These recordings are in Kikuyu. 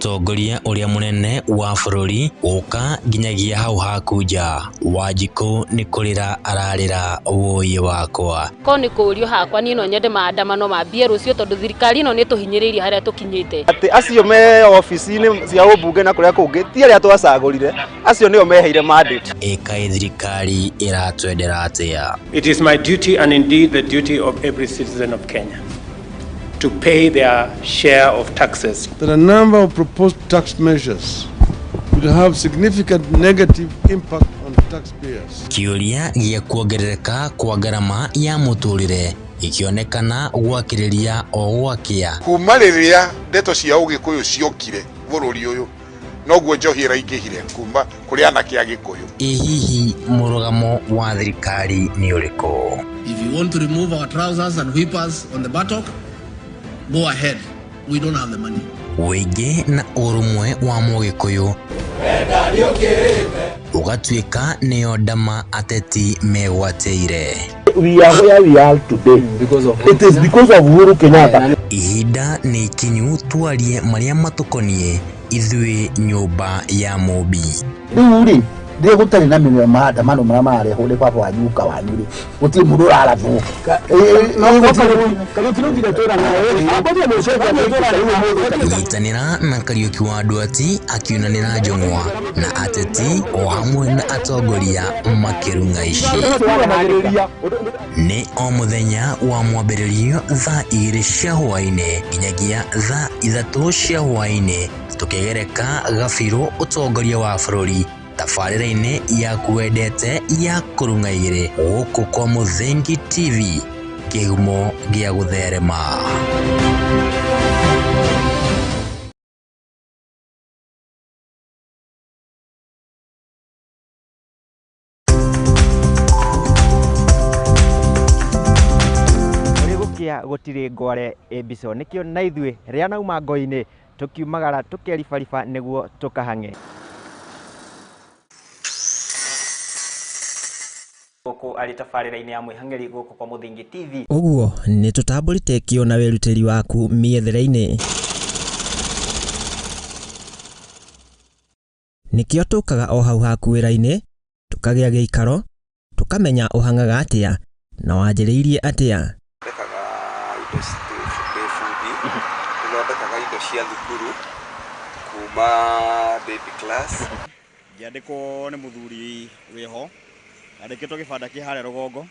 Mũtongoria ũrĩa mũnene wa bũrũri gũka nginyagia hau haku nja. Wanjikũ nĩ kũrĩra ararĩra wũiĩ wakwa. Ko nĩ kũũrio hakwa niĩ no nyende maandamano mambie rũciũ tondũ thirikari ĩno nĩ ĩtũhinyĩrĩirie harĩa tũkinyĩte. Atĩ acio me obici-inĩ cia ũmbunge na kũrĩa kũngĩ ti arĩa twacagũrire, acio nĩo meheire mandate. Ĩkaĩ thirikari ĩratwendera atĩa? It is my duty and indeed the duty of every citizen of Kenya to pay their share of taxes. That a number of proposed tax measures will have significant negative impact on taxpayers. Kĩũria gĩa kuongerereka kwa ngarama ya mũtũrĩre gĩkĩonekana gwakĩrĩria o gwakĩa. Kuma rĩrĩa ndeto cia ũgĩkũyũ ciokire bũrũri ũyũ noguo njohi ĩraingĩhire kuma kũrĩ anake a gĩkũyũ. Ĩ hihi mũrũgamo wa thirikari nĩ ũrĩkũ? If you want to remove our trousers and whip us on the buttock, go ahead. We don't have the money. Ũingĩ na ũrũmwe wa mũgĩkũyũ ũgatuĩka nĩyo ndama ateti megwatĩire. We are where we are today because of it is because of Uhuru Kenyatta. Ihinda nĩ ikinyu twarie marĩa matũkoniĩ ithuĩ nyũmba ya Mũmbi. Rĩu rĩ rĩrĩa gũtarĩ na maandamano marĩa mararehwo nĩ baba wanyu guka wanyu rĩ gũtirĩ mũndũ ũrarathwo. Nyitanĩra na Kariũki wa Nduati akiunanĩra njũng'wa na ateti o hamwe na atongoria makĩrung'a ici. Nĩ o mũthenya wa mwambĩrĩrio thaa igĩrĩ cia hwaĩ-inĩ nginyagia thaa ithatũ cia hwaĩ-inĩ tũkĩgereka gabirũ ũtongoria wa bũrũri tabarĩra-inĩ yaku wendete ya kũrung'a igĩrĩ gũkũ kwa Mũthingi TV kĩhumo gĩa gũtherema. Kũrĩ gũkĩa gũtirĩ ngware ĩ mbico nĩkĩo na ithuĩ rĩa nauma ngo-inĩ tũkiumagara tũkeribariba nĩguo tũkahang'e. Gũkũ arĩ tabarĩra-inĩ ya mwĩhang'ĩri gũkũ kwa Mũthingi TV. Ũguo nĩ tũtambũrĩte kĩo na wĩrutĩri waku mĩethere-inĩ. Nĩkĩo tũkaga o hau haku wĩra-inĩ, tũkagĩa gĩikaro, tũkamenya ũhang'aga atĩa na wanjĩrĩirie atĩa. Thondekaga indo ndĩ bundi, nĩthondekaga indo cia thukuru kuma baby class. Ngĩandĩkwo nĩ mũthuri wĩho, andĩkĩtwo gĩbanda kĩ harĩa rũgongo.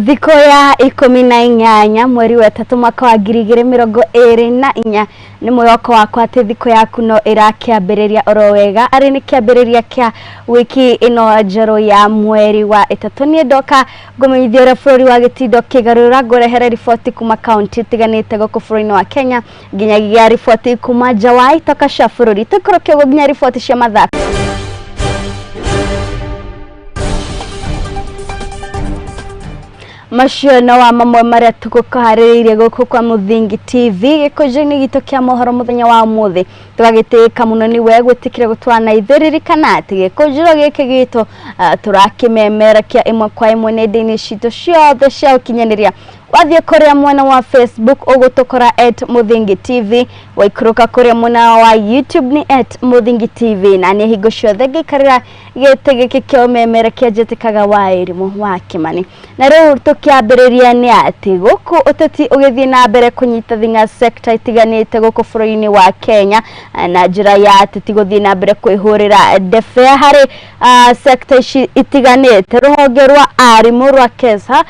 Thikũ ya 18 mweri wa ĩtatũ mwaka wa 2024 nĩ mwĩhoko wakwa atĩ thikũ yaku no ĩrakĩambĩrĩria oro wega arĩ nĩ kĩambĩrĩria kĩa wiki ĩno njerũ ya mweri wa ĩtatũ. Niĩ ndoka ngũmenyithia ũrĩa bũrũri wa gĩtindo kĩgarũra ngũrehere riboti kuma kaunti itiganĩte gũkũ bũrũri-inĩ wa Kenya nginyagia riboti kuma nja wa itoka cia bũrũri tũikũrũke ũguo nginya riboti cia mathako. Macio no wa mamwe marĩa tũgũkũharĩrĩirie gũkũ kwa Mũthingi TV gĩkũnjo-inĩ gitũ kĩa mohoro mũthenya wa ũmũthĩ tũgagĩtĩĩka mũno nĩ we gwĩtĩkĩra gũtwarana ithuĩ. Ririkana atĩ gĩkũnjĩro gĩkĩ gitũ tũrakĩmemera kĩa ĩmwe kwa ĩmwe nenda-inĩ citũ ciothe cia ũkinyanĩria. Wathiĩ kũrĩa mwena wa Facebook ũgũtũkora @Muthingi TV, waikũrũka kũrĩa mwena wa YouTube nĩ @Muthingi TV, na nĩ hingo ciothe ngĩikarĩra gĩtĩ gĩkĩ kĩa ũmemerekia njĩtĩkaga wa Irimũ wa Kimani. Na rĩu tũkĩambĩrĩria nĩ atĩ gũkũ ũteti ũgĩthiĩ na mbere kũnyita thing'a sekta itiganĩte gũkũ bũrũri-inĩ wa Kenya na njĩra ya ateti gũthiĩ na mbere kwĩhũrĩra ndebe harĩ sekta ici itiganĩte. Rũhonge rwa arimũ rwa KESA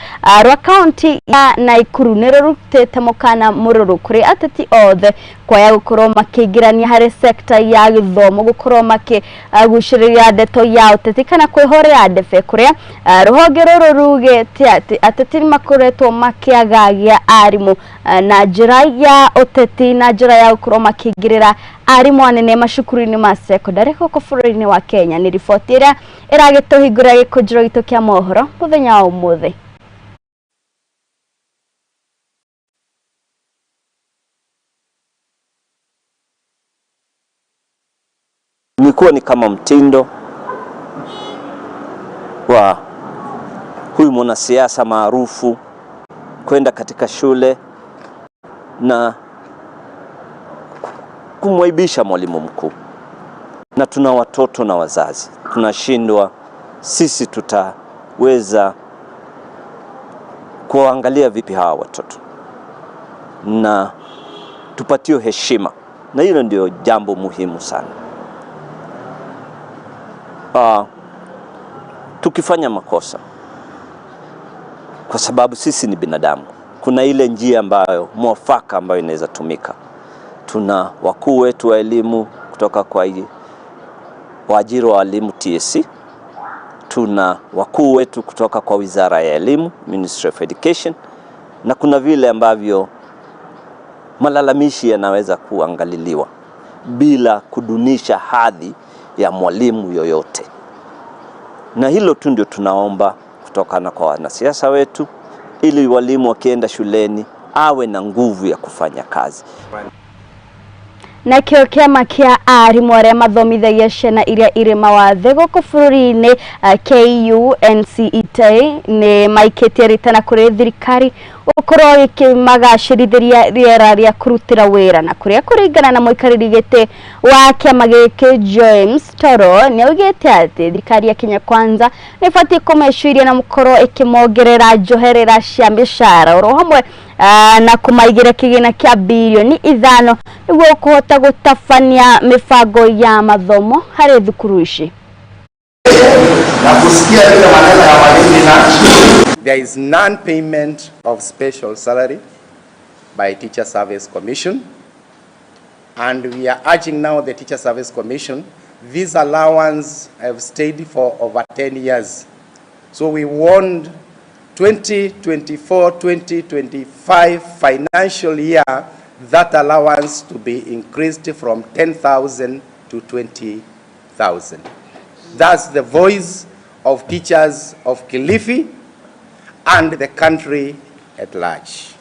rwa kaunti ya Naikuru nĩ rũrutĩte mũkana mũrũrũ kũrĩ ateti othe kwaya gũkorwo makĩingĩrania harĩ sekta ya gĩthomo, gũkorwo makĩgucĩrĩria ndeto ya ũteti kana kwĩhũrĩra ndebe, kũrĩa rũhonge rũrũ rugĩte atĩ ateti nĩ makoretwo makĩagagia arimũ na njĩra ya ũteti na njĩra ya gũkorwo makĩingĩrĩra arimũ anene macukuru-inĩ ma secondary gũkũ bũrũri-inĩ wa Kenya. Nĩ riboti ĩrĩa ĩragĩtũhingũra gĩkũnjĩro gitũ kĩa mohoro mũthenya wa ũmũthĩ. Imekuwa ni kama mtindo wa huyu mwanasiasa maarufu kwenda katika shule na kumwaibisha mwalimu mkuu, na tuna watoto na wazazi, tunashindwa sisi tutaweza kuangalia vipi hawa watoto na tupatiwe heshima, na hilo ndio jambo muhimu sana. Tukifanya makosa, kwa sababu sisi ni binadamu, kuna ile njia ambayo mwafaka ambayo inaweza tumika. Tuna wakuu wetu wa elimu kutoka kwa waajiri wa walimu TSC, tuna wakuu wetu kutoka kwa Wizara ya Elimu, Ministry of Education, na kuna vile ambavyo malalamishi yanaweza kuangaliliwa bila kudunisha hadhi ya mwalimu yoyote. Na hilo tu ndio tunaomba kutokana kwa wanasiasa wetu, ili walimu wakienda shuleni awe na nguvu ya kufanya kazi. Nakĩo kĩama kĩa arimũ arĩa mathomithagia ciana iria irĩ mawathe gũkũ bũrũri-inĩ KUNCET nĩ maikĩtie ritana kũrĩ thirikari gũkorwo ĩkĩmagacĩrithĩria rĩera rĩa kũrutĩra wĩra, na kũrĩa kũringana na mũikarĩri gĩtĩ wa kĩama gĩkĩ James Toro nĩ augĩte atĩ thirikari ya Kenya Kwanza nĩ ĩbatiĩ kũmeciria na gũkorwo ĩkĩmongerera njoherera cia mĩcara oro hamwe na kũmaigĩra kĩgĩna kĩa birioni 5 nĩguo kũhota gũtabania mĩbango ya mathomo harĩ thukuru ici. Na kusikia vile maneno ya walimu na There is non-payment of special salary by Teacher Service Commission, and we are urging now the Teacher Service Commission, this allowance have stayed for over 10 years. So we want 2024-2025 financial year that allowance to be increased from 10,000 to 20,000. That's the voice of teachers of Kilifi and the country at large.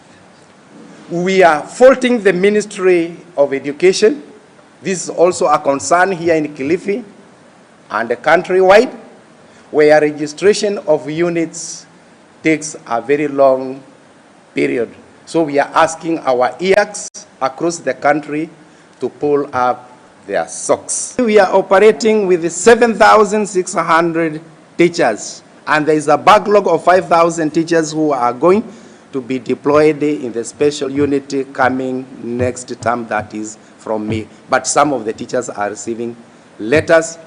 We are faulting the Ministry of Education. This is also a concern here in Kilifi and countrywide, where registration of units takes a very long period. So we are asking our EACs across the country to pull up their socks. We are operating with 7,600 teachers, and there is a backlog of 5,000 teachers who are going to be deployed in the special unit coming next term, that is from May. But some of the teachers are receiving letters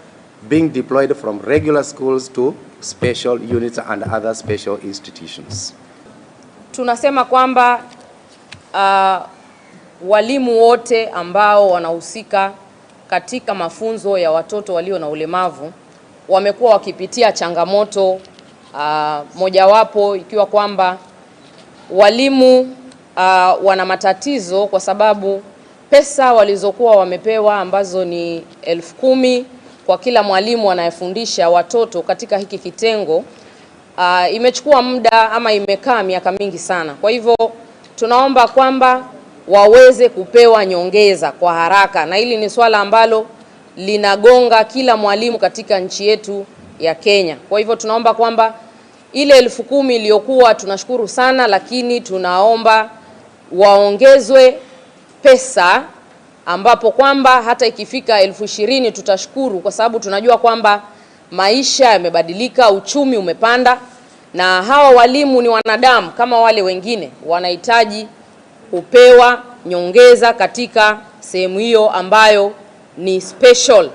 being deployed from regular schools to special units and other special institutions. Tunasema kwamba walimu wote ambao wanahusika katika mafunzo ya watoto walio na ulemavu wamekuwa wakipitia changamoto, mojawapo ikiwa kwamba walimu wana matatizo kwa sababu pesa walizokuwa wamepewa ambazo ni 10,000 kwa kila mwalimu anayefundisha watoto katika hiki kitengo imechukua muda ama imekaa miaka mingi sana. Kwa hivyo tunaomba kwamba waweze kupewa nyongeza kwa haraka, na hili ni swala ambalo linagonga kila mwalimu katika nchi yetu ya Kenya. Kwa hivyo tunaomba kwamba Ile 10,000 iliyokuwa tunashukuru sana, lakini tunaomba waongezwe pesa ambapo kwamba hata ikifika 20,000 tutashukuru, kwa sababu tunajua kwamba maisha yamebadilika, uchumi umepanda, na hawa walimu ni wanadamu kama wale wengine, wanahitaji kupewa nyongeza katika sehemu hiyo ambayo ni special.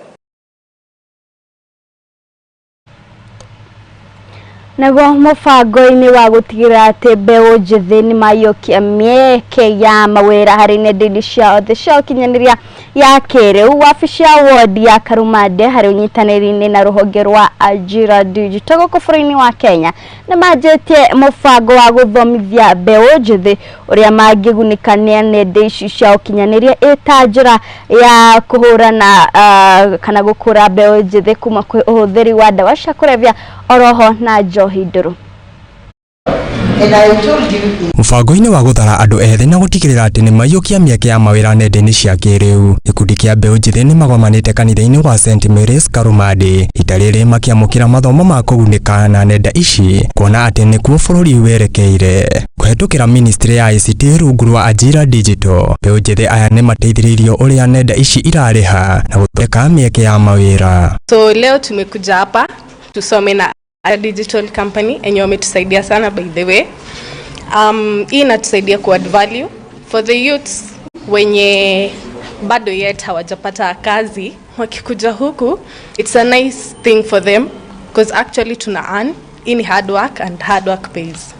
Naguo mũbango-inĩ wa gũtigĩrĩra atĩ mbeũ njĩthĩ nĩ maiyũkia mĩeke ya mawĩra harĩ nenda-inĩ ciothe cia ũkinyanĩria ya kĩrĩu, wabici ya wodi ya Karumande harĩ ũnyitanĩri-inĩ na rũhonge rwa Ajira Digital gũkũ bũrũri-inĩ wa Kenya nĩ manjĩtie mũbango wa gũthomithia mbeũ njĩthĩ ũrĩa mangĩgunĩka nĩ nenda ici cia ũkinyanĩria ĩta njĩra ya kũhũrana kana gũkũra mbeũ njĩthĩ kuma kwĩ ũhũthĩri wa ndawa cia kũrebia oroho na njohi ndũrũ. Mũbango-inĩ wa gũthara andũ ethĩ na gũtigĩrĩra atĩ nĩ maiyũkia mĩeke ya mawĩra nenda-inĩ cia kĩrĩu, gĩkundi kĩa mbeũ njĩthĩ nĩ magomanĩte kanitha-inĩ wa St Mary's Karumandi ita rĩrĩ makĩamũkĩra mathomo ma kũgunĩka na nenda ici kuona atĩ nĩkuo bũrũri werekeire. Kũhetũkĩra ministry ya ICT rungu rwa Ajira Digital, mbeũ njĩthĩ aya nĩ mateithĩrĩirio ũrĩa nenda ici irarĩha na gũthondeka mĩeke ya mawĩra. So leo tumekuja hapa tusome na digital company enye wametusaidia sana by the way. Hii inatusaidia ku add value for the youths wenye bado yet hawajapata kazi, wakikuja huku it's a nice thing for them because actually tuna earn in hard work and hard work pays.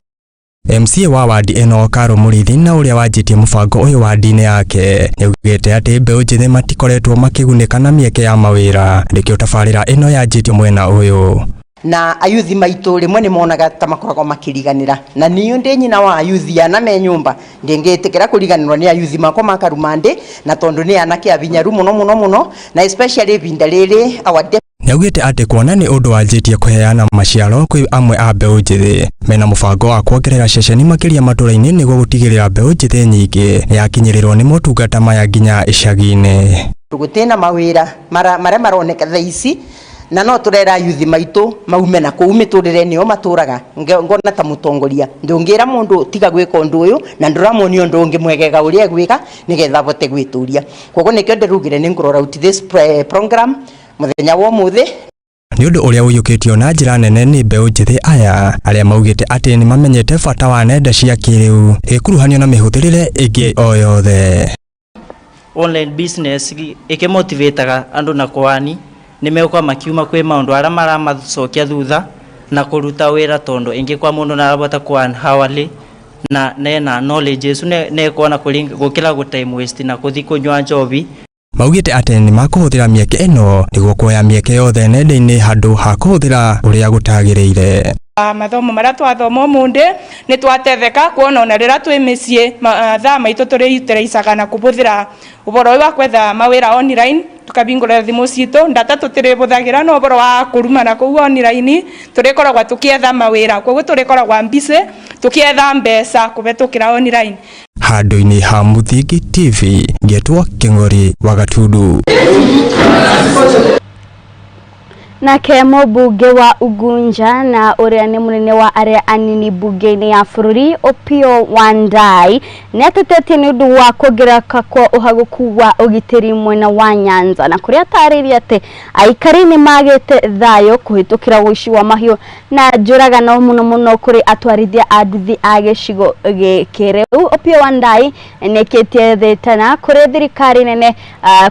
MCA wa wadi ĩno Karo Mũrĩithi na ũrĩa wanjĩtie mũbango ũyũ wadi-inĩ yake nĩaugĩte atĩ mbeũ njĩthĩ matikoretwo makĩgunĩka na mĩeke ya mawĩra, nĩkĩo tabarĩra ĩno yanjĩtio mwena ũyũ. Na ayuthi maitu rimwe ni monaga ta makoragwo makiriganira na niyo ndi nyina wa ayuthi ana me nyumba ndingitikira kuriganirwo ni ayuthi makwa ma Karumandi na tondu ni anake abinyaru muno muno muno na especially ibinda riri our Nĩaugĩte atĩ kuona nĩ ũndũ wanjĩtie kũheana maciaro kwĩ amwe a mbeũ njĩthĩ mena mũbango wa kuongerera ceceni makĩria matũra-inĩ nĩguo gũtigĩrĩra mbeũ njĩthĩ nyingĩ nĩyakinyĩrĩrwo nĩ motungata maya nginya icagi-inĩ. Gũtina mawĩra maria maroneka thaa ici na no turera yuthi maitu maume na kuu miturire nio maturaga ngona ta mutongoria ndungira mundu tiga gwika undu uyu na nduramuonia undu ungi mwegega uria gwika nigetha abote gwituria. Koguo nikio ndirugire ni ngurora out this program muthenya wa umuthi. Nĩ ũndũ ũrĩa ũiyũkĩtio na njĩra nene nĩ mbeũ njĩthĩ aya arĩa maugĩte atĩ nĩ mamenyete bata wa nenda cia kĩrĩu ĩkuruhanio na mĩhũthĩrĩre ĩngĩ o yothe. Online business ĩkĩmotivataga andũ na kwani nimegũkorwo makiuma kwĩ maũndũ arĩa maramacokia thutha na kũruta wĩra tondu ingi kwa mundu narabota kwa hourly na nena knowledge icu nekuona gukira gu time waste na kuthi kunywa njobi. Maugĩte atĩ nĩ makũhũthĩra mĩeke ĩno nĩguo kuoya mĩeke yothe nenda-inĩ handũ ha kũhũthĩra ũrĩa gũtagĩrĩire. Mathomo maria twathoma umuthi ni twatetheka kuona ona rira twi micii thaa maitu turiutiraicaga na kubuthira uboro wa kwetha mawira online tukabingura thimu citu ndata tutiributhagira no uboro wa kurumana kuu online turikoragwa tukietha mawira koguo turikoragwa busy tukietha mbeca kubetukira online. Handũ-inĩ ha Muthingi TV ngetwo Kĩng'ori wa Gatundu. Nake mũmbunge wa Ugunja na ũrĩa nĩ mũnene wa arĩa anini bunge-inĩ ya bũrũri Opiyo Wandayi nĩatetetie nĩ ũndũ wa kuongerereka kwa ũhagũku wa ũgitĩri mwena wa Nyanza na kũrĩa atarĩirie atĩ aikari nĩ magĩte thayũ kũhĩtũkĩra ũici wa mahiũ na njũragano mũno mũno kũrĩ atwarithia a nduthi a gĩcigo gĩkĩ. Rĩu Opiyo Wandayi nĩekĩtie thĩtana kũrĩ thirikari nene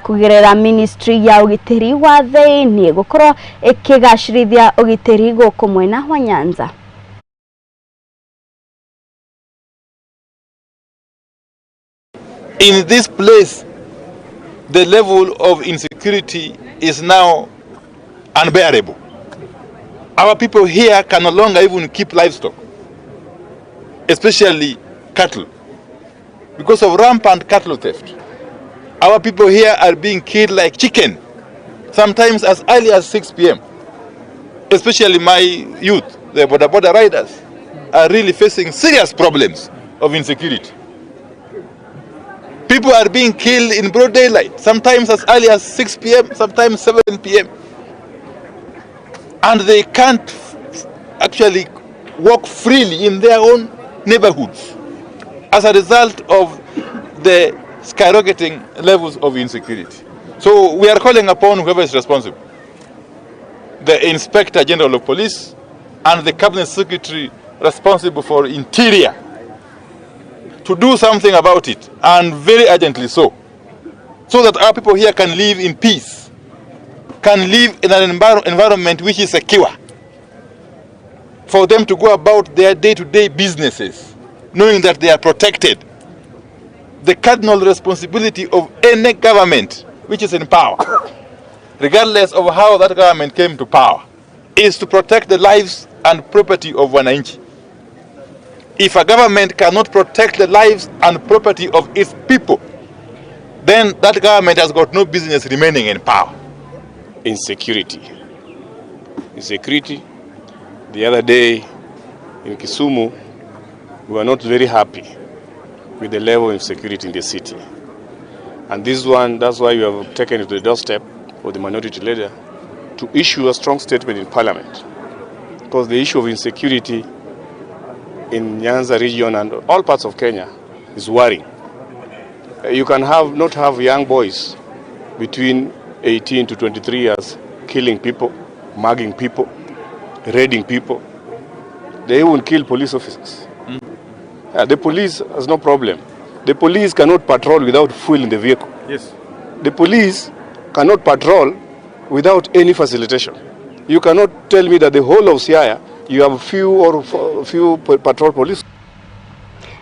kũgerera ministry ya ũgitĩri wa thĩinĩ gũkorwo ikigacirithia ũgitĩri gũkũ mwena wa Nyanza. In this place, the level of insecurity is now unbearable. Our people here can no longer even keep livestock, especially cattle, because of rampant cattle theft. Our people here are being killed like chicken, sometimes as early as 6 p.m. Especially my youth, the border border riders, are really facing serious problems of insecurity. People are being killed in broad daylight, sometimes as early as 6 p.m., sometimes 7 p.m. And they can't actually walk freely in their own neighborhoods as a result of the skyrocketing levels of insecurity. So we are calling upon whoever is responsible, the Inspector General of Police and the Cabinet Secretary responsible for Interior, to do something about it, and very urgently so, so that our people here can live in peace, can live in an environment which is secure, for them to go about their day-to-day businesses, knowing that they are protected. The cardinal responsibility of any government which is in power, regardless of how that government came to power, is to protect the lives and property of wananchi. If a government cannot protect the lives and property of its people, then that government has got no business remaining in power. Insecurity. Insecurity. The other day in Kisumu, we were not very happy with the level of insecurity in the city. And this one, that's why we have taken it to the doorstep of the minority leader to issue a strong statement in parliament. Because the issue of insecurity in Nyanza region and all parts of Kenya is worrying. You can not have young boys between 18 to 23 years killing people, mugging people, raiding people. They even kill police officers. The police has no problem. The police cannot patrol without fuel in the vehicle. Yes. The police cannot patrol without any facilitation. You cannot tell me that the whole of Siaya, you have few patrol police.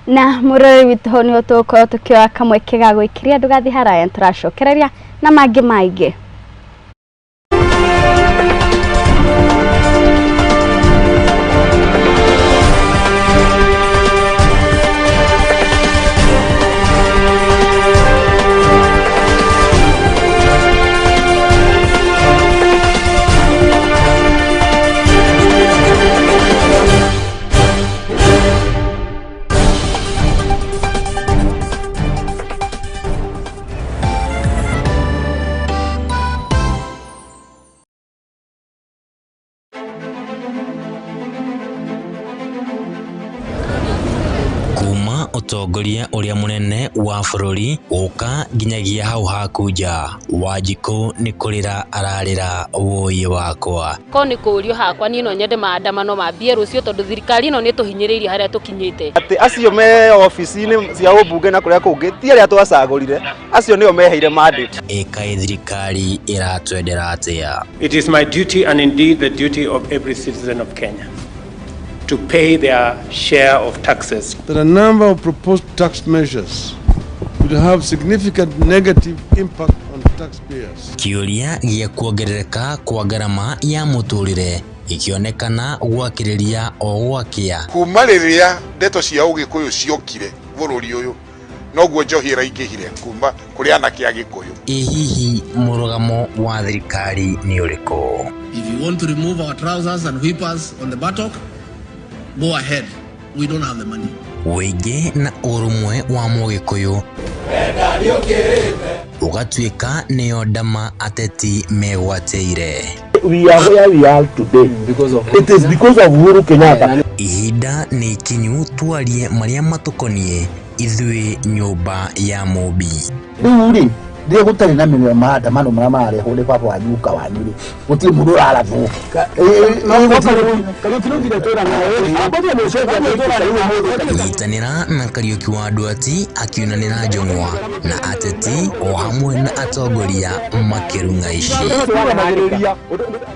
Na murori witũ hau nĩho tũgũkorwo tũkĩoya kamweke ga gwĩkĩria ndũgathiĩ haraya nĩtũracokereria na mangĩ maingĩ. Ũtongoria ũrĩa mũnene wa bũrũri gũka nginyagia hau haku nja. Wanjikũ nĩ kũrĩra ararĩra wũi wakwa. Ko nĩ kũũrio hakwa niĩ no nyende maandamano mambie rũciũ tondũ thirikari ĩno nĩ ĩtũhinyĩrĩirie harĩa tũkinyĩte. Atĩ acio me ofici-inĩ cia ũmbunge na kũrĩa kũngĩ ti arĩa twacagũrire, acio nĩo meheire mandate. Ĩkaĩ thirikari ĩratwendera atĩa? It is my duty and indeed the duty of every citizen of Kenya to pay their share of taxes. That a number of proposed tax measures would have significant negative impact on taxpayers. Kĩũria gĩa kuongerereka kwa ngarama ya mũtũrĩre gĩkĩonekana gwakĩrĩria o gwakĩa. Kuma rĩrĩa ndeto cia ũgĩkũyũ ciokire bũrũri ũyũ, noguo njohi ĩraingĩhire kuma kũrĩ anake a Gĩkũyũ. Ĩ hihi mũrũgamo wa thirikari nĩ ũrĩkũ? If you want to remove our trousers and whippers on the buttock, go ahead. We don't have the money. Wĩingĩ na ũrũmwe wa mũgĩkũyũ ũgatuĩka nĩyo ndama ateti megwatĩire. We are where we are today because of it is because of Uhuru Kenyatta. Ihinda nĩ ikinyu twarie marĩa matũkoniĩ ithuĩ nyũmba ya Mũmbi. Rĩu rĩ rĩrĩa gũtarĩ na maandamano marĩa mararehwo nĩ baba wanyu guka wanyu rĩ, gũtirĩ mũndũ ũrarathwo. Nyitanĩra na Kariũki wa Nduati akiunanĩra njũng'wa na ateti o hamwe na atongoria makĩrung'a ici.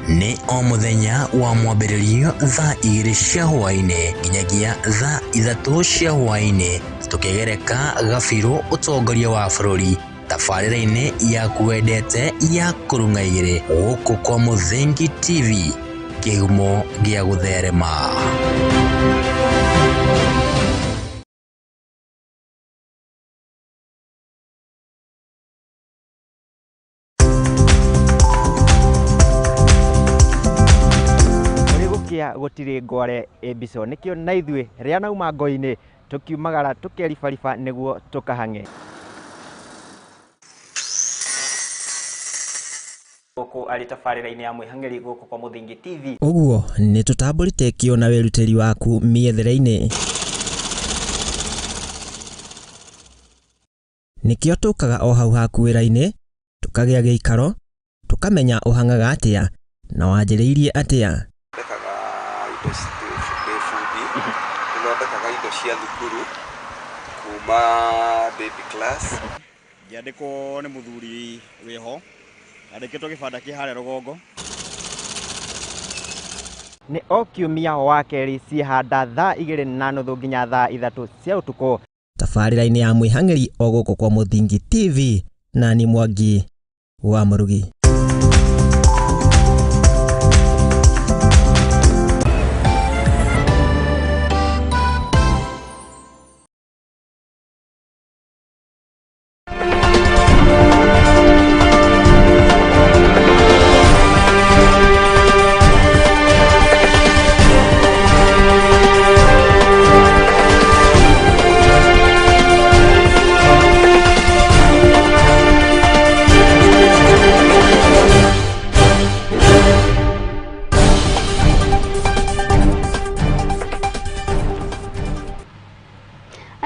Nĩ o mũthenya wa mwambĩrĩrio thaa 2 cia hwaĩ-inĩ nginyagia thaa 3 cia hwaĩ-inĩ tũkĩgereka gabirũ ũtongoria wa bũrũri tabarĩra-inĩ yaku wendete ya kũrung'a igĩrĩ gũkũ kwa Mũthingi TV, kĩhumo gĩa gũtherema. Kũrĩ gũkĩa gũtirĩ ngware ĩmbico nĩkĩo na ithuĩ rĩa nauma ngo-inĩ tũkiumagara tũkeribariba nĩguo tũkahang'e. Gũkũ arĩ tabarĩra-inĩ ya mwĩhang'ĩri gũkũ kwa Mũthingi TV. Ũguo nĩ tũtambũrĩte kĩo na wĩrutĩri waku mĩethere-inĩ. Nĩkĩo tũkaga o hau haku wĩra-inĩ, tũkagĩa gĩikaro, tũkamenya ũhang'aga atĩa na wanjĩrĩirie atĩa. Thondekaga indo ndĩ bundi, nĩthondekaga indo cia thukuru kuma baby class. Ngĩandĩkwo nĩ mũthuri wĩho, andĩkĩtwo gĩbanda kĩ harĩa rũgongo. Nĩ o kiumia wa kerĩ ciĩhanda thaa 2:30 nginya thaa 3 cia ũtukũ. Tabarĩra-inĩ ya mwĩhang'ĩri o gũkũ kwa Mũthingi TV na ni Mwangi wa Mũrugi.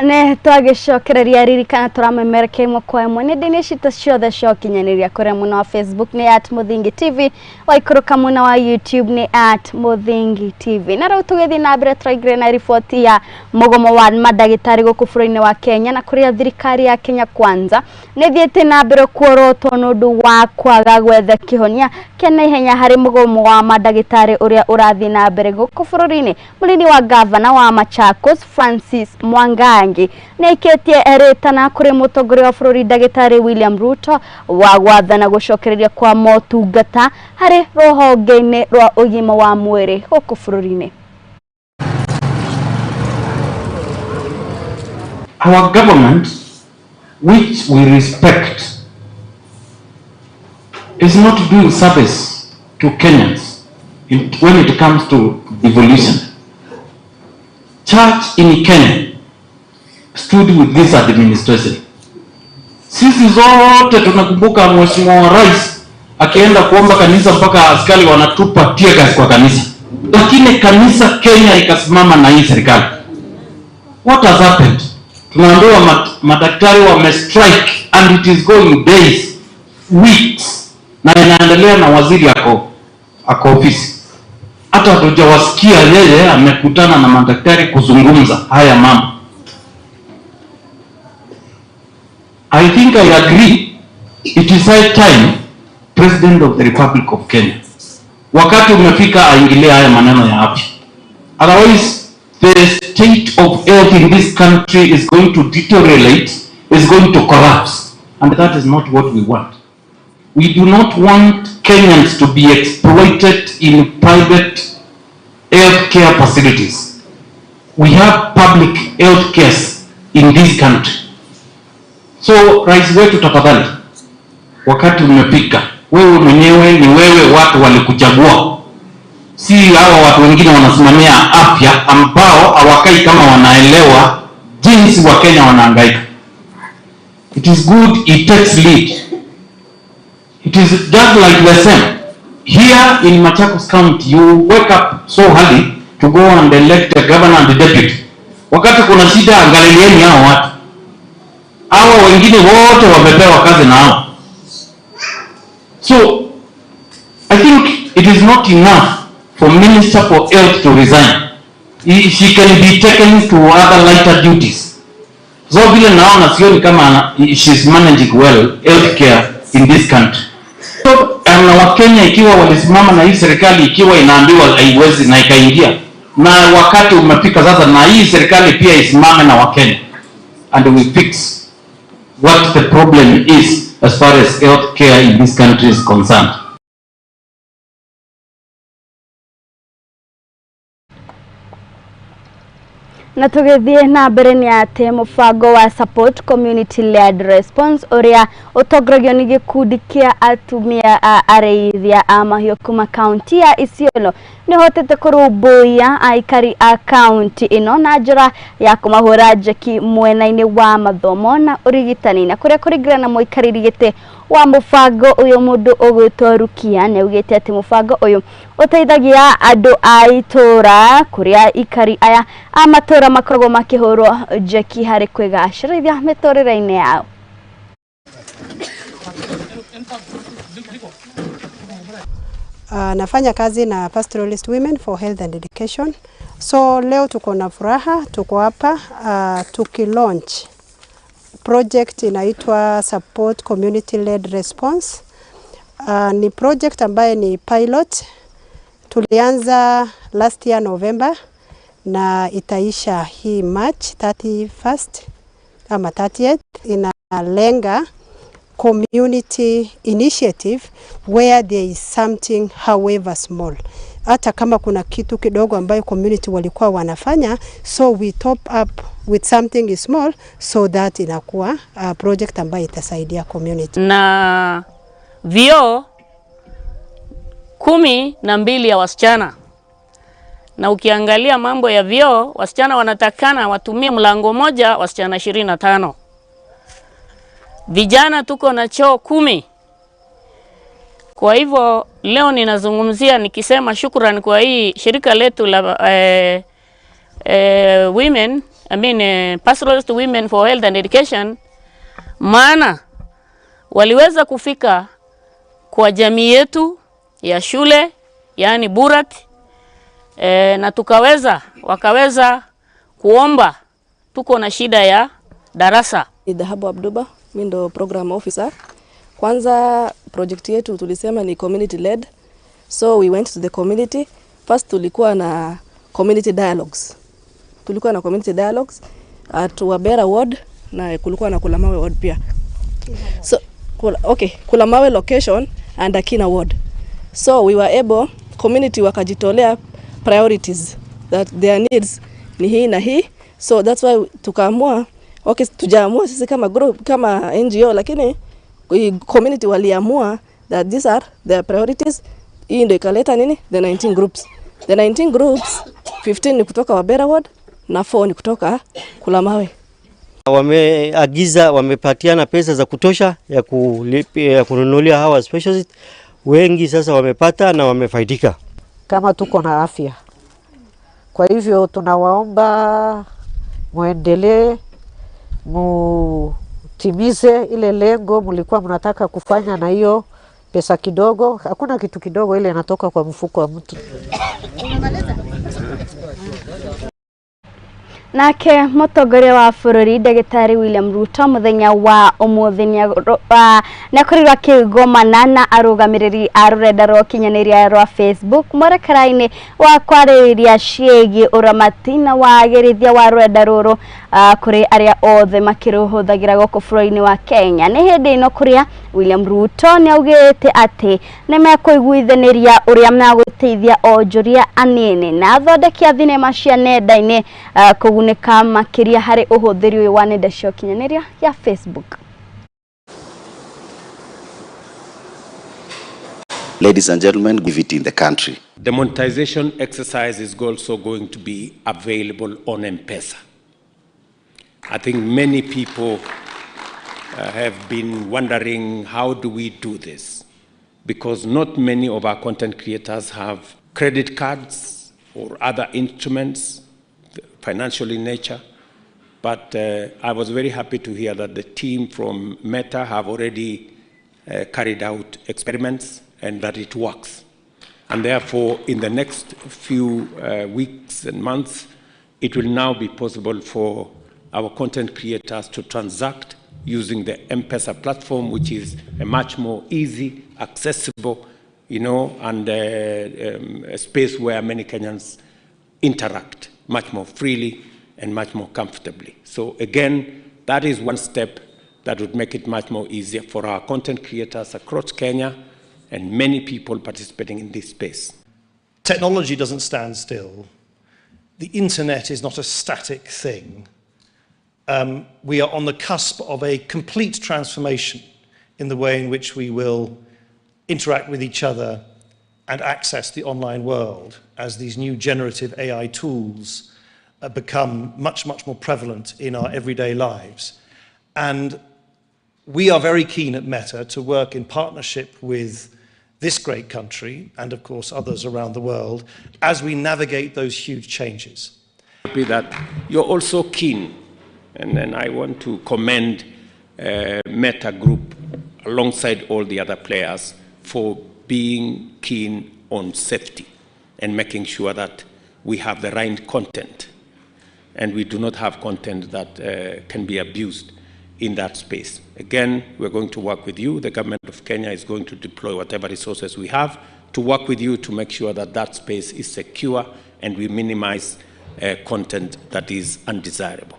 Nĩ twagĩcokereria ririkana tũramemerekia ĩmwe kwa ĩmwe nenda-inĩ citũ ciothe cia ũkinyanĩria kũrĩa mwena wa Facebook nĩ at Mũthingi TV, waikũrũka mwena wa YouTube nĩ at Mũthingi TV. Na rĩu tũgĩthiĩ na mbere tũraingĩra na riboti ya mũgomo wa mandagĩtarĩ gũkũ bũrũri-inĩ wa Kenya, na kũrĩa thirikari ya Kenya Kwanza nĩ ĩthiĩte na mbere kuorotwo nĩ ũndũ wa kwaga gwetha kĩhonia kĩa naihenya harĩ mũgomo wa mandagĩtarĩ ũrĩa ũrathiĩ na mbere gũkũ bũrũri-inĩ. Mũnini wa gavana wa Machakos Francis Mwangangi nĩ aikĩtie rĩtana kũrĩ mũtongoria wa bũrũri ndagĩtarĩ William Ruto wa gwathana gũcokereria kwa motungata harĩ rũhonge-inĩ rwa ũgima wa mwĩrĩ gũkũ bũrũri-inĩ. Our government, which we respect, is not doing service to Kenyans when it comes to devolution. Church in Kenya stood with this administration. Sisi zote tunakumbuka Mheshimiwa Rais akienda kuomba kanisa mpaka askari wanatupa tear gas kwa kanisa, lakini kanisa Kenya ikasimama na hii serikali. What has happened? Tunaambiwa madaktari wame strike and it is going days, weeks, na inaendelea na waziri ako ofisi. Hata hatujawasikia yeye amekutana na madaktari kuzungumza haya mambo. I think I agree it is high time President of the Republic of Kenya, wakati umefika aingilie haya maneno ya afya. Otherwise the state of health in this country is going to deteriorate, is going to collapse, and that is not what we want. We do not want Kenyans to be exploited in private health care facilities. We have public health care in this country. So, rais wetu tafadhali, wakati umefika, wewe mwenyewe ni wewe, watu walikuchagua. Si hawa watu wengine wanasimamia afya ambao hawakai kama wanaelewa jinsi wa Kenya wanahangaika. It is good it takes lead. It is just like the same. Here in Machakos County, you wake up so early to go and elect a governor and a deputy. Wakati kuna shida, angalilieni hao watu. Hawa wengine wote wamepewa kazi na hao. So, I think it is not enough for Minister for Health to resign. She can be taken to other lighter duties. So vile naona sioni kama she is managing well healthcare in this country. So, na Wakenya ikiwa walisimama na hii serikali ikiwa inaambiwa haiwezi na ikaingia, na wakati umefika sasa na hii serikali pia isimame na Wakenya and we fix what the problem is as far as healthcare in this country is concerned. Na tũgĩthiĩ na mbere nĩ atĩ mũbango wa Support Community Led Response ũrĩa ũtongoragio nĩ gĩkundi kĩa atumia a arĩithia a mahiũ kuma kaunti ya Isiolo nĩ ũhotete kũrũmbũiya aikari a kaunti ĩno na njĩra ya kũmahũra njeki mwena-inĩ wa mathomo na ũrigitani, na kũrĩa kũringana na mũikarĩri gĩtĩ wa mũbango ũyũ mũndũ ũgwĩtwo Rukia nĩaugĩte atĩ mũbango ũyũ ũteithagia andũ a itũra kũrĩa ikari aya a matũra makoragwo makĩhũrwo njeki harĩ kwĩgacĩrithia mĩtũrĩre-inĩ yao. Nafanya kazi na Pastoralist Women for Health and Education. So leo tuko na furaha, tuko hapa tukilaunch project inaitwa Support Community Led Response. Ni project ambaye ni pilot. Tulianza last year November na itaisha hii March 31st ama 30th. Inalenga community initiative where there is something however small. Hata kama kuna kitu kidogo ambayo community walikuwa wanafanya, so we top up with something small so that inakuwa project ambayo itasaidia community. Na vyoo 12 ya wasichana. Na ukiangalia mambo ya vyoo, wasichana wanatakana watumie mlango moja, wasichana 25. Vijana tuko na choo 10. Kwa hivyo leo ninazungumzia nikisema shukrani kwa hii shirika letu la women, Pastoralist Women for Health and Education, maana waliweza kufika kwa jamii yetu ya shule, yani Burat, na wakaweza kuomba, tuko na shida ya darasa. Ni Dhahabu Abduba, mimi ndo program officer. Kwanza project yetu tulisema ni community led. So we went to the community. First tulikuwa na community dialogues. At Wabera ward na kulikuwa na Kulamawe ward pia. So Kulamawe location and Akina ward. So we were able, community wakajitolea priorities that their needs ni hii na hii. So that's why tukaamua, tujaamua sisi kama group, kama NGO, lakini community waliamua that these are their priorities. Hii ndio ikaleta nini? The 19 groups. The 19 groups, 15 ni kutoka Wabera ward na 4 ni kutoka Kulamawe. Wameagiza, wamepatiana pesa za kutosha ya kununulia hawa specialist. Wengi sasa wamepata na wamefaidika. Kama tuko na afya. Kwa hivyo tunawaomba muendelee, mutimize ile lengo mlikuwa mnataka kufanya na hiyo pesa kidogo. Hakuna kitu kidogo ile inatoka kwa mfuko wa mtu. Nake mũtongoria wa bũrũri Ndagĩtarĩ William Ruto mũthenya wa ũmũthĩ nĩakorirwo akĩgomana na arũgamĩrĩri a rũrenda rwa ũkinyanĩria rwa Facebook mwerekera-inĩ wa kwarĩrĩria ciĩgiĩ ũramati na wagĩrithia wa rũrenda rũrũ kũrĩ arĩa othe makĩrũhũthagĩra gũkũ bũrũri-inĩ wa Kenya. Nĩ hĩndĩ ĩno kũrĩa William Ruto nĩaugĩte atĩ nĩmekũiguithanĩria ũrĩa megũteithia onjoria anini na athondeki a thinema cia nenda-inĩ kũgunĩka makĩria harĩ ũhũthĩri ũyũ wa nenda cia ũkinyanĩria ya Facebook. Ladies and gentlemen, give it in the country. The monetization exercise is also going to be available on M-Pesa. I think many people have been wondering, how do we do this? Because not many of our content creators have credit cards or other instruments, financial in nature. But I was very happy to hear that the team from Meta have already carried out experiments and that it works. And therefore, in the next few weeks and months, it will now be possible for our content creators to transact using the M-Pesa platform, which is a much more easy, accessible, and a space where many Kenyans interact much more freely and much more comfortably. So again, that is one step that would make it much more easier for our content creators across Kenya and many people participating in this space. Technology doesn't stand still. The internet is not a static thing. We are on the cusp of a complete transformation in the way in which we will interact with each other and access the online world as these new generative AI tools become much, much more prevalent in our everyday lives. And We are very keen at Meta to work in partnership with this great country and, of course, others around the world as we navigate those huge changes. Happy that you're also keen, and then I want to commend Meta Group alongside all the other players for being keen on safety and making sure that we have the right content and we do not have content that can be abused in that space. Again, we're going to work with you. The government of Kenya is going to deploy whatever resources we have to work with you to make sure that that space is secure and we minimize content that is undesirable.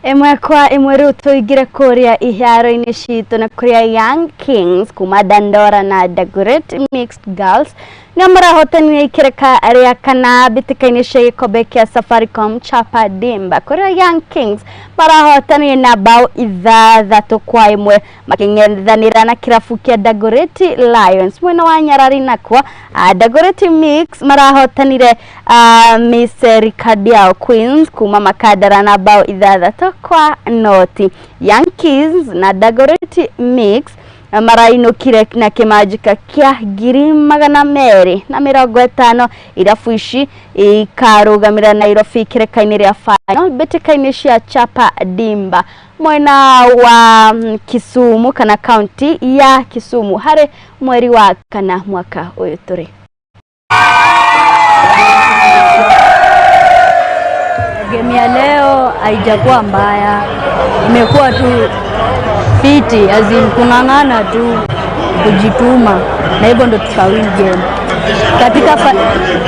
Ĩmwe kwa ĩmwe rĩu tũingĩre kũrĩa iharo-inĩ citũ na kũrĩa Young Kings kuma Dandora na Dagoretti Mixed Girls nĩo marahotanire ikereka rĩa kana mbĩtĩka-inĩ cia gĩkombe kĩa Safaricom Chapa Dimba, kũrĩa Young Kings marahotanire na bao 6-1 makĩng'ethanĩra na kĩrabu kĩa Dagoretti Lions. Mwena wa Nyarari nakuo Dagoretti Mix marahotanire Miss Ricardiao Queens kuma Makadara na bao 6-0. Young Kings na Dagoretti Mix marainũkire na kĩmanjĩka kĩa 250,000. Irabu ici ikarũgamĩra Nairobi ikereka-inĩ rĩa final mbĩtĩka-inĩ cia Chapa Dimba mwena wa Kisumu kana kaunti ya Kisumu harĩ mweri wa kana mwaka ũyũ tũrĩ. Game ya leo haijakuwa mbaya, imekuwa tu fiti, as in kung'ang'ana tu, kujituma, na hivyo ndo tukawin game.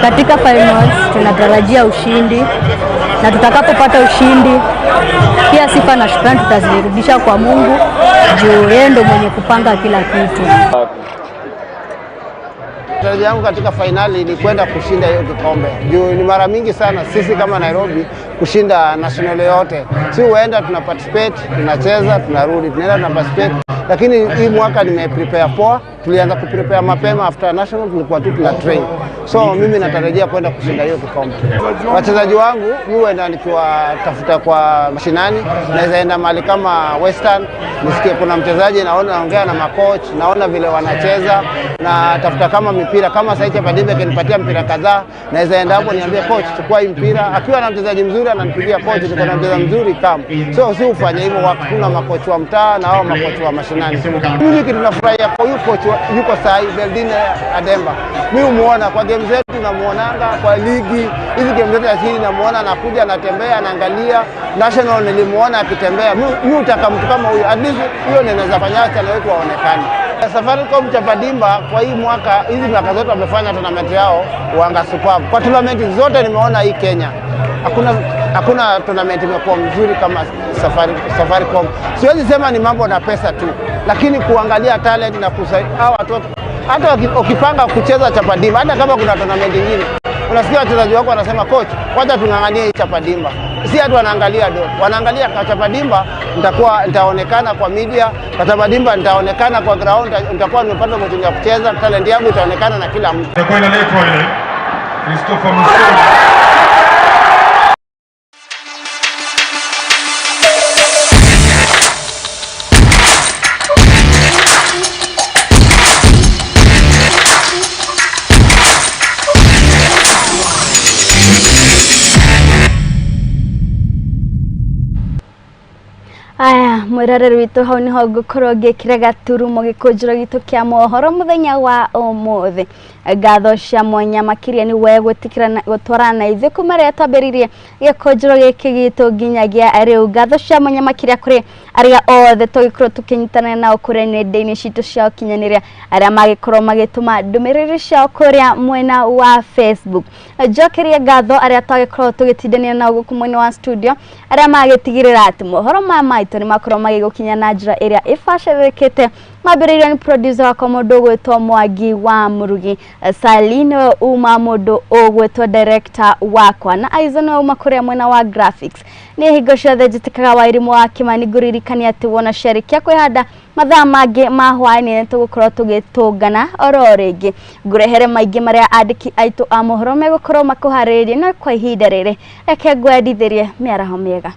Katika finals tunatarajia ushindi, na tutakapopata ushindi pia sifa na shukrani tutazirudisha kwa Mungu juu yeye ndo mwenye kupanga kila kitu. Tarajio yangu katika finali ni kwenda kushinda hiyo kikombe. Juu ni mara mingi sana sisi kama Nairobi kushinda national yote. Si huenda tuna participate, tunacheza, tunarudi, tunaenda tuna participate. Lakini hii mwaka nime prepare poa, tulianza ku prepare mapema after national tulikuwa tu tuna train. So mimi natarajia kwenda kushinda hiyo kikombe. Wachezaji wangu mimi huenda nikiwatafuta kwa mashinani, naweza enda mahali kama Western, nisikie kuna mchezaji, naona naongea na makoch, naona vile wanacheza, na tafuta kama mipira kama sasa Chapa Dimba akinipatia mpira kadhaa, naweza enda hapo niambie coach chukua hii mpira. Akiwa na mchezaji mzuri ananipigia coach, niko na mchezaji mzuri kama. So si ufanye hivyo, kuna makoch wa mtaa na hao makoch wa mashinani. Mimi kitu nafurahia kwa huyu coach yuko sahi Beldine Ademba. Mimi umuona kwa game zetu namuonanga kwa ligi, hizi game zetu ya chini namuona anakuja anatembea anaangalia. National nilimuona akitembea. Mimi utaka mtu kama huyu, at least huyo ninaweza fanya channel yetu waonekane. Safaricom Chapa Dimba kwa hii mwaka, hizi miaka zote wamefanya tournament yao wanga superb. Kwa tournament zote nimeona hii Kenya, hakuna tournament imekuwa mzuri kama Safaricom. Siwezi sema ni mambo na pesa tu, lakini kuangalia talent na kusaidia hawa watoto. Hata ukipanga kucheza Chapa Dimba, hata kama kuna tournament nyingine, unasikia wachezaji wako wanasema coach, wacha tung'ang'anie hii Chapa Dimba. Si hatu wanaangalia do, wanaangalia kwa Chapa Dimba nitakuwa nitaonekana kwa media, kwa Chapa Dimba nitaonekana kwa ground, nitakuwa nimepata opportunity ya kucheza, talent yangu itaonekana na kila mtu. Itakuwa inaletwa ile Christopher Musoni. Aya, mwiroreri witũ hau niho ngũkorwo ngĩkĩra gaturumo gĩkũnjĩro gitũ kĩa mohoro mũthenya wa ũmũthĩ. Ngatho cia mwanya makĩria nĩ we gwĩtĩkĩra gũtwarana na ithuĩ kuma rĩrĩa twambĩrĩirie gĩkũnjĩro gĩkĩ gitũ nginyagia rĩu. Ngatho cia mwanya makĩria kũrĩ arĩa othe tũgĩkorwo tũkĩnyitanĩra nao kũrĩa nenda-inĩ citũ cia ũkinyanĩria, arĩa magĩkorwo magĩtũma ndũmĩrĩri ciao kũrĩa mwena wa Facebook. Njokerie ngatho arĩa twagĩkorwo tũgĩtindanĩra nao gũkũ mwena wa studio, arĩa magĩtigĩrĩra atĩ mohoro maya maitũ nĩ makorwo magĩgũkinya na njĩra ĩrĩa ĩbacĩrĩrĩkĩte Mambĩrĩirio nĩ producer wakwa mũndũ ũgwĩtwo Mwangi wa Mũrugi, Sali nĩwe uma mũndũ ũgwĩtwo director wakwa, na Aizo nĩwe uma kũrĩa mwena wa graphics. Nĩ hingo ciothe njĩtĩkaga Wairimũ wa Kĩmani, ngũririkania atĩ wona ciarĩkia kwĩhanda mathaa mangĩ ma hwaĩ-inĩ nĩ tũgũkorwo tũgĩtũngana oro rĩngĩ, ngũrehere maingĩ marĩa andĩki aitũ a mohoro megũkorwo makũharĩrĩrie. No kwa ihinda rĩrĩ reke ngwendithĩrie mĩaraho mĩega.